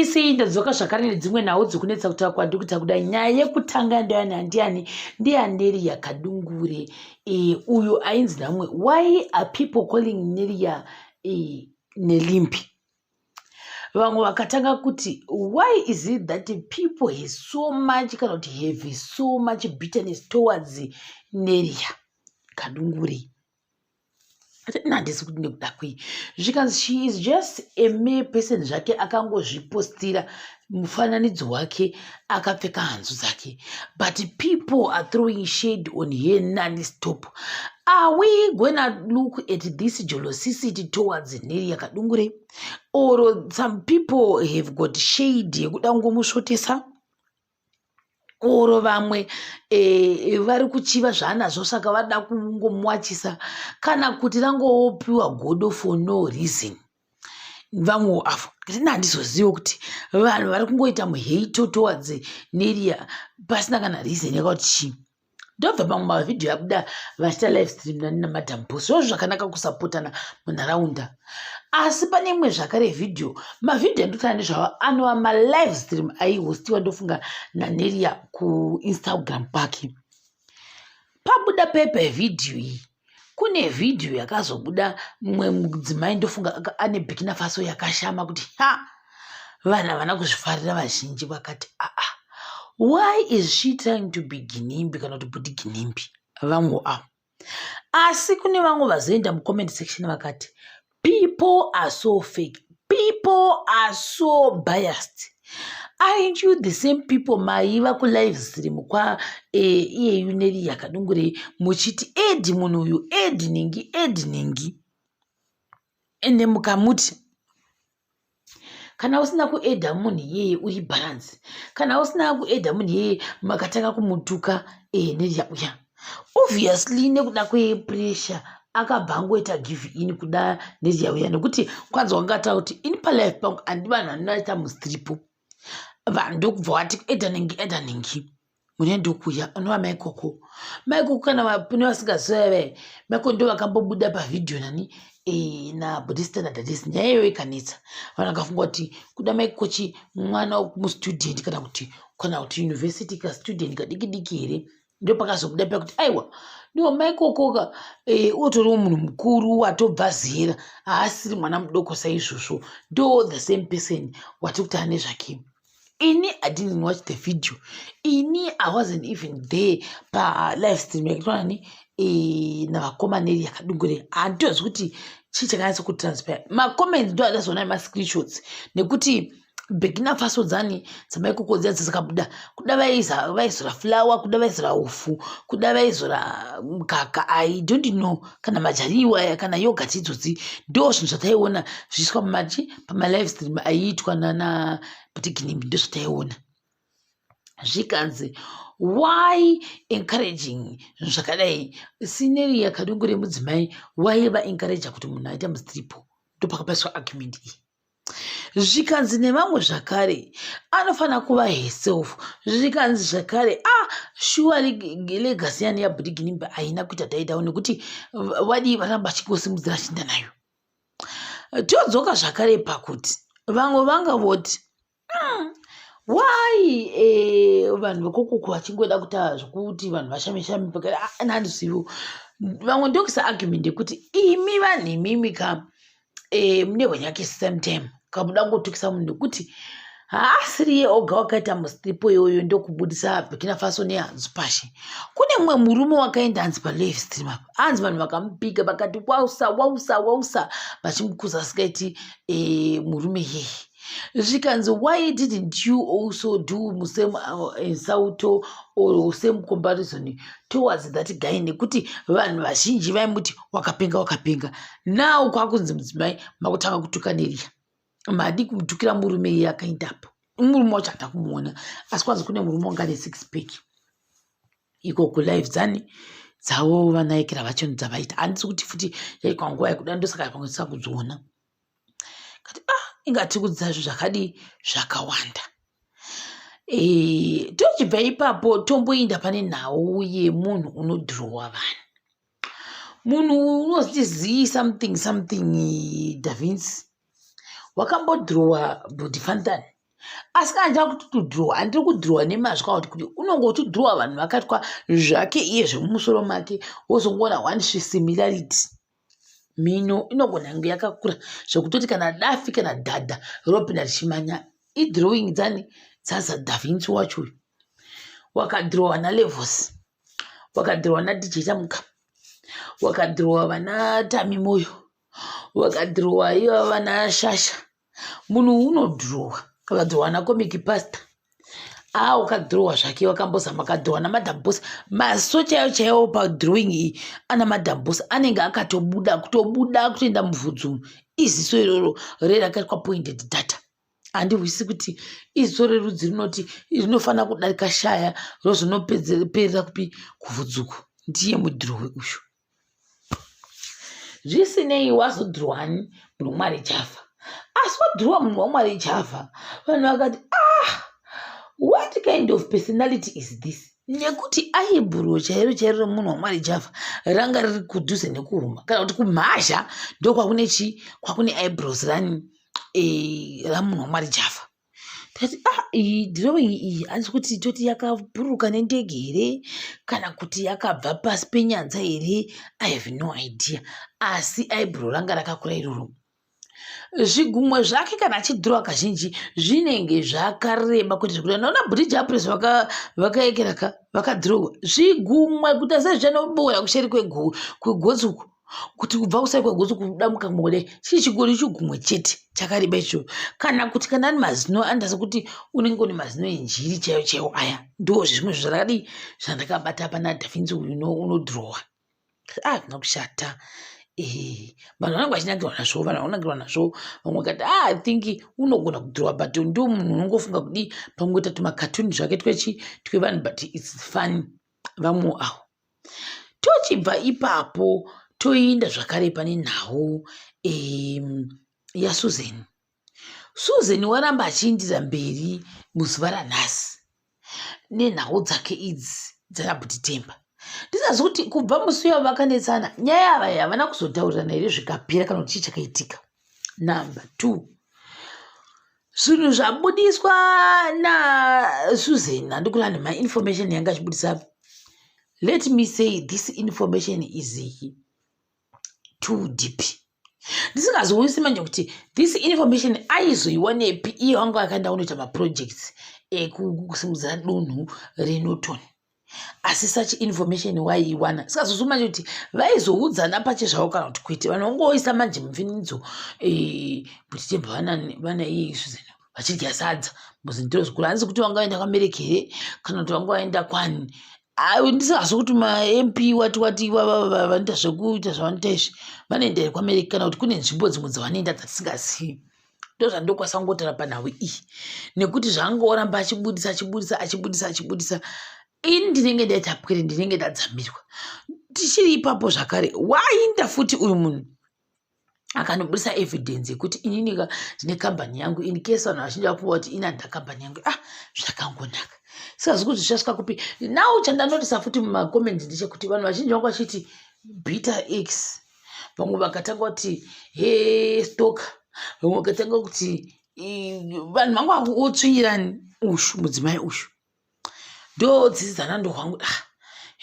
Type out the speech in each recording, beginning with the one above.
Sei ndadzoka zvakare nedzimwe nhau dzekunetsa kutaura kwandiri kuita kuda nyaya yekutanga ndiyani handiyani ndiyaNeria Kadungure e, uyo ainzi namwe why are people calling Neria e, nelimbi vamwe vakatanga kuti why is it that people have so much kana kuti have so much bitterness towards Neria Kadungure. Handisi kuti nekuda kwei, zvikanzi she is just a mere person zvake, akangozvipostira mufananidzo wake akapfeka hanzu dzake, but people are throwing shade on her non-stop. Are we gonna look at this jealousy towards Neria Kadungure, or some people have got shade yekuda kungomusvotesa, or vamwe vari kuchiva zvaanazvo saka vada kungomuwachisa, kana kuti rangopiwa godo for no reason? Vamwewo avo tina handizozivi kuti vanhu vari kungoita muhate towards Neria pasina kana reason yakakuti chii. Ndobva mamwe mavhidhiyo abuda vachiita live stream nani naMadam Boss. Zvozvo zvakanaka kusapotana munharaunda, asi pane imwe zvakare vhidhiyo, mavhidhiyo andotara nezvavo anova malive stream aihostiwa, ndofunga naNeria kuInstagram kwake. Pabuda pepa vhidhiyo iyi, kune vhidhiyo yakazobuda mumwe mudzimai, ndofunga ane Burkina Faso yakashama, kuti ha, vanhu havana kuzvifarira vazhinji. Vakati, "Aa, why is she trying to be Ginimbi kana kuti Bhudhi Ginimbi?" Vamwe avo, asi kune vamwe vazoenda mucomment section vakati, "People are so fake, people are so biased. Aren't you the same people maiva kulive stream kwa iyeyu Neria Kadungure muchiti add munhu uyu, add ningi, add ningi?" Ende mukamuti kana usina kuadda munhu iyeye uri balance, kana usina kuadda munhu iyeye, makatanga kumutuka Neria uya. Obviously nekuda kwepressure akabva angoita give in kuda Neria uya, nekuti kwanzi wangataura kuti, "Ini palife pangu handi vanhu vanoita mustripo." Vanhu ndokubva vati, "Adda ningi, adda ningi." Mune ndokuya unova Maikoko. Maikoko, kana kune vasingaziva, Maikoko ndo vakambobuda pavhidhiyo nani naBudista naDadisi. Nyaya iyoyo ikanetsa vanhu, vakafunga kuti kuda Maikochi mwana mustudent kana kuti university kastudent kadiki diki here. Ndo pakazobuda paya kuti aiwa, ndiwo Maikokoka utoriwo munhu mukuru watobva zera, haasiri mwana mudoko saizvozvo. Ndo the same person wati kuti ane zvake. Ini I didn't watch the video, ini I wasn't even there palive stream yakaitwa nani navakoma Neria Kadungure. Handitozi kuti chii chakanyatsa kutranspire. Macomments ndo andazoona nemascreenshots, nekuti Burkina Faso dzani dzamaikoko dziya dzakabuda, kuda vaizora flour, kuda vaizora ufu, kuda vaizora mukaka, I don't know, kana majariwa aya, kana yogurt idzodzi. Ndo zvinhu zvataiona zviiswa mumachi pamalive stream aiitwa nana Butiginimbi. Ndo zvataiona zvikanzi, "Why encouraging zvinhu zvakadai?" SaNeria Kadungure mudzimai waiva encouraja kuti munhu aita mustripo. Ndo pakapaiswa argument iyi. Zvikanzi nevamwe zvakare, anofanira kuva herself. Zvikanzi zvakare, ah, sure, legacy yani yaBhutiginimbi haina kuita die down, nekuti vadii varamba vachingosimudzira chinda nayo. Todzoka zvakare pakuti vamwe vanga voti, why vanhu vekokoko vachingoda kuita zvokuti vanhu vashame shame?" Handiziviwo. Vamwe ndokuisa argument yekuti imi vanhu imimi ka mune hwenyake same time kamuda kungotukisa munhu, nekuti haasiriye oga wakaita mustripo iyoyo ndokubudisa Burkina Faso nehanzu pashe. Kune mumwe murume wakaenda hanzi palive stream apa, hanzi vanhu vakamupika vakati, "Wausa, wausa, wausa," vachimukuza asingaiti murume iyeye. Zvikanzi, "Why didn't you also do same insult or same comparison towards that guy?" Nekuti vanhu vazhinji vaimuti, "Wakapenga, wakapenga." Now kwakunzi mudzimai makutanga kutuka Neria, madi kumutukira murume iye akaendapo. Murume wacho handa kumuona, asi kwanzi kune murume wanga ane six pack ikoko. Live dzani dzavo vanaikira vacho dzavaita, handisi kuti futi yaikwa nguva yekuda, ndosaka pamwe tisina kudziona. Kati, ah, ingati kudzidza zvo zvakadii zvakawanda. Tochibva ipapo tomboinda pane nhau yemunhu unodhirowa vanhu, munhu unoziti zii something something Da Vinci, wakambodhirowa Body Fantan. Asi kana ndichida kuti kudhirowa, handiri kudhirowa nemazwi kana kuti kudii. Unonge uchidhirowa vanhu vakaitwa zvake iye zvemumusoro make wozongoona one similarity. Mhino inogona kunge yakakura zvekutoti kana dafi kana dhadha rinopinda richimanya. Idrawing dzani dzaZadavinci wacho uyu. Wakadhirowa naLevels, wakadhirowa naDJ Tamuka, wakadhirowa vana Tami Moyo, wakadhirowa ivava vana Shasha. Munhu unodhirowa, wakadhirowa naComic Pastor. Haa wakadhirowa zvake wakambozama akadhirowa naMadam Boss. Maziso chaiwo chaiwo padrawing iyi ana Madam Boss anenge akatobuda kutobuda kutoenda muvhudzi umu. Iziso iroro rerakaitwa pointed data. Handihwisi kuti iziso rerudzi rinoti rinofanira kudarika shaya rozonoperera kupi kuvhudzi uku. Ndiye mudhirowi uyu. Zvisinei wazodhirowani munhu wamwari Java asi wadhirowa munhu wamwari Java vanhu vakati ah what kind of personality is this nekuti aibhuro chairo chairo remunhu wamwari Java ranga riri kudhuze nekuhuma kana kuti kumhazha ndokwakune chii kwakune eyebrows rani eh, ramunhu wamwari Java Ndikati ah iyi drawing iyi handisi kuti toti yakabhururuka nendege here kana kuti yakabva pasi penyanza here I have no idea asi eyebrow ranga rakakura iroro. Zvigumwe zvake kana achidhirowa kazhinji zvinenge zvakareba kwete zvekuti unoona bhuriji Japuresi vakaekera ka vakadhirowa zvigumwe kuita sezvichanoboora kuseri kwegotsi uku. Kuti kubva kusai kwegotsi kudamuka kumwe kudai chii chigori chigumwe chete chakareba icho kana kuti kana ane mazino anoita sekuti unenge une mazino enjiri chaiwo chaiwo aya ndo zvimwe zvakadii zvandakabata pana Davinci uyu unodhirowa ah zvina kushata eh vanhu vanenge vachinakirwa nazvo vanhu vanonakirwa nazvo vamwe vakati ah I think unogona kudhirowa but ndo munhu unongofunga kudii pangoita tumakatuni zvake twechi twevanhu but its funny vamwewo avo Tochibva ipapo toinda zvakare pane nhau yaSusan. Susan waramba achiindira mberi muzuva ranhasi nenhau dzake idzi dzana Bhuti Themba. Ndisazivi kuti kubva musi uya vakanetsana nyaya ava havana kuzotaurirana here zvikapera kana kuti chii chakaitika. Number 2 zvinhu zvabudiswa naSusan handikura nemainformation yanga achibudisa let me say this information is too deep ndisingazoonisi manje kuti this information aizoiwanepi iye wanga akaenda kunoita maprojects ekusimudzira dunhu reNorton asi such information waiiwana sikazozivi manje kuti vaizoudzana pache zvavo kana kuti kwete vanhu vangoisa manje mupfinidzo eh, kuti tebva vana iye Susan vachidya sadza muzindiro zvikuru hanzi kuti vanga vaenda kwamereki here kana kuti vanga vaenda kwani ndisingazi kuti mamp wati wati vanoita zvekuita zvavanoita izvi vanoenda here kwamereki kana kuti kune nzvimbo dzimwe dzavanoenda dzatisingazivi ndozvandokwanisa kungotaura panhau iyi nekuti zvaangoramba achibudisa achibudisa achibudisa achibudisa ini ndinenge ndaita pwere ndinenge ndadzamirwa tichiri ipapo zvakare wainda futi uyu munhu akanobudisa evidence yekuti ininika ndine kambani yangu in case vanhu vazhinji vakuva kuti ini handina kambani yangu ah zvakangonaka sikazi kuti zvichasvika kupi now chandanotisa futi mumacomments ndechekuti vanhu vazhinji vangu vachiti bitter x vamwe vakatanga kuti he stoka vamwe vakatanga kuti vanhu vanga vakutsvinyirani ushu mudzimai ushu ndodzidzana ndohwangu ah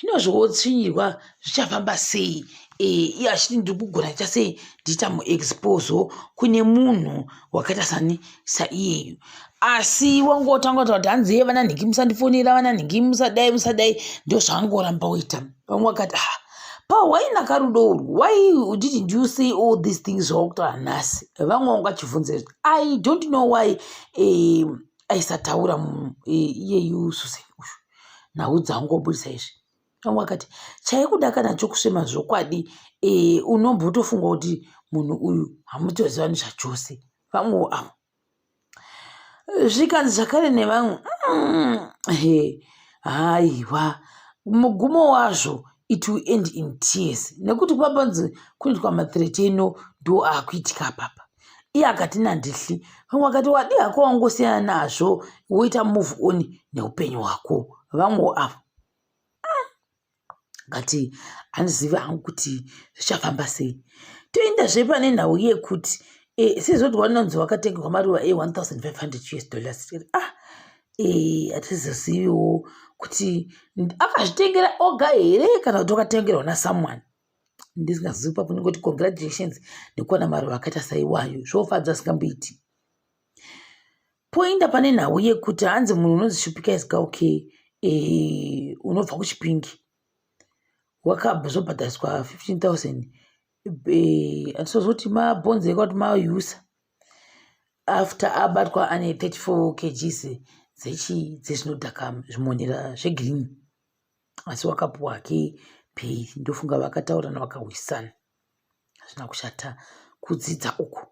zvino zvotsvinyirwa zvichafamba sei eh, iye achiti ndiri kugona ita sei ndiita muexposo kune munhu wakaita sani saiyeyu asi wangotanga kutaura kuti hanzi ye vana nhingi musandifonera vana nhingi musadai musadai ndozvaangoramba oita vamwe vakati ah pawainaka rudo urwu why didn't you say all these things zvawakutaura nhasi vamwe vanga vachibvunza izvi i don't know why eh, aisataura eh, iyeyu susan uyu nhau dzangobudisa izvi vamwe vakati chaikuda kana chokusvema zvokwadi eh, unombotofunga kuti munhu uyu hamutozivani zvachose vamwewo avo zvikanzi zvakare nevamwe he haiwa mugumo wazvo it will end in tears nekuti kwapanzi kunoitwa mathreteno ndo akuitika apapa iye akati nandihli vamwe vakati wadii hako wangosiyana nazvo woita move on neupenyu hwako vamwewo avo Ngati handizivi hangu kuti zvichafamba sei. Toendazve pane nhau yekuti Sezoti wanonzi wakatengerwa maruva e1500 US dollars. Ah, hatizoziviwo kuti akazvitengera oga here kana kuti wakatengerwa nasomeone. Ndisingazivi papo, ndingoti congratulations nekuwana maruva akaita saiwayo, zvofadza asingamboiti. Poinda pane nhau yekuti hanzi munhu unonzi Shupika Isgauke, unobva kuChipingi, wakazobhadhariswa 15,000, handisozoti mabhonzo eka kuti mayusa, after abatwa ane 34 kgs dzechi dzezvinodhaka, zvimonera zvegreen, asi wakapuwa hake pay. Ndofunga vakataurana vakahwisana, hazvina kushata kudzidza uku.